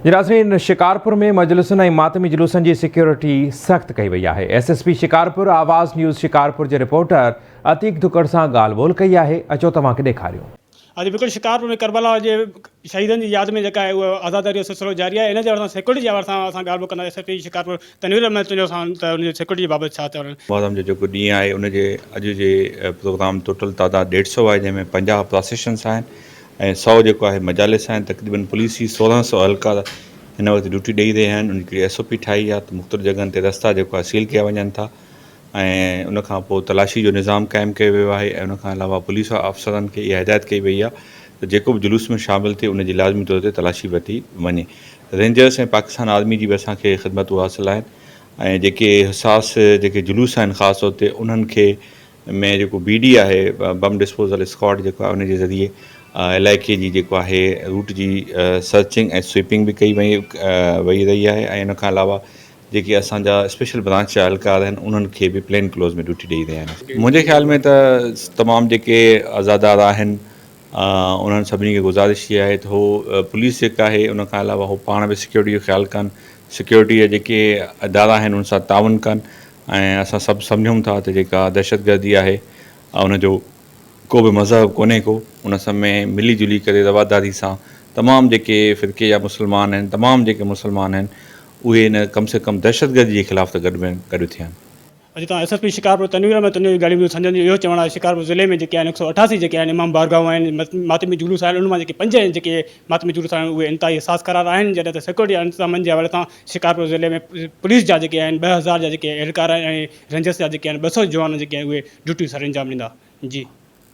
جي ناظرين شڪارپور ۾ مجلسن ۽ ماتمي جلوسن جي سيڪيورٽي سخت ڪئي وئي آهي. S S P Shikarpur Awaz news Shikarpur جي رپورٽر عتيق ڌڪڙ سان ڳالهه ٻولهه ڪئي آهي اچو توهان کي ڏيکاريون. اڄ بلڪل شڪارپور ۾ ڪربلا جي شهيدن جي ياد ۾ جيڪا آهي اهو عزاداري جو سلسلو جاري آهي ان جي حوالي سان سيڪيورٽي جي حوالي سان اسان ڳالهه ٻولهه ڪنداسين S S P Shikarpur Tanveer Ahmed Chanio سان ته ان جي سيڪيورٽي جي بابت ڇا چوڻ. محرم جو جيڪو ڏينهن آهي ان جي اڄ جي پروگرام ٽوٽل تعداد ڏيڍ سئو آهي جنهن ۾ 50 پراسيشنس آهن ۽ سئو جيڪو آهي مجالس آهن تقريبن پوليس جي 16 سئو اهلڪار هن وقت ڊيوٽي ڏئي رهيا آهن ان جي هڪڙي ايس او پي ٺاهي آهي ته مختلف جڳهن تي رستا جيڪو آهي سيل ڪيا وڃن ٿا ۽ ان کان پوء تلاشي جو نظام قائم ڪيو ويو آهي ۽ ان کان علاوه پوليس آفيسرن کي اها هدايت ڪئي وئي آهي ته جيڪو به جلوس ۾ شامل ٿئي ان جي لازمي طور تي تلاشي ورتي وڃي رينجرس ۽ پاڪستان آرمي جي به اسان کي خدمتون حاصل آهن ۽ جيڪي حساس جيڪي جلوس آهن خاص طور تي انهن کي ۾ جيڪو بي ڊي آهي بم ڊسپوزل اسڪواڊ جيڪو آهي ان جي ذريعي علائقي جي جيڪو آهي روٽ جي سرچنگ ۽ سوئپنگ به ڪئي وئي وئي رهي آهي ۽ ان کان علاوه جيڪي اسان جا اسپيشل برانچ جا اهلڪار آهن انهن کي به پلين ڪلوز ۾ ڊيوٽي ڏئي رهيا آهن منهنجي خيال ۾ ته تمام جيڪي عزادار آهن انهن سڀني کي گذارش هي آهي ته هو پوليس جيڪا آهي ان کان علاوه هو پاڻ به سيڪيورٽي جو خيال ڪن سيڪيورٽي جا جيڪي ادارا آهن ان سان تعاون ڪن ۽ اسان سڀ سمجهون ٿا ته جيڪا دهشتگردي آهي ان جو ڪو به مذهب ڪونهي ڪو ان سڀ ۾ ملي جلي ڪري رواداري سان تمام جيڪي فرقي جا مسلمان آهن تمام جيڪي مسلمان آهن اهي ان ڪم سي ڪم دهشتگردي جي خلاف ته گڏ ۾ گڏ ٿين. اڄ توهان S S P Shikarpur Tanveer Ahmed Tanveer جون ڳالهيون ٻڌيون سنجن جو اهو چوڻ آهي شڪارپور ضلعي ۾ جيڪي آهن 188 جيڪي آهن امام بارگاهون آهن ماتمي جلوس آهن انهن مان جيڪي پنج جيڪي ماتمي جلوس آهن اهي انتهائي حساس قرار آهن جڏهن ته سيڪيورٽي انتظامن جي حوالي سان شڪارپور ضلعي ۾ پوليس جا جيڪي آهن 2000 جا جيڪي اهلڪار آهن ۽ رينجرس جا جيڪي آهن 200 جوان جيڪي آهن اهي ڊيوٽيون سرانجام ڏيندا. جي.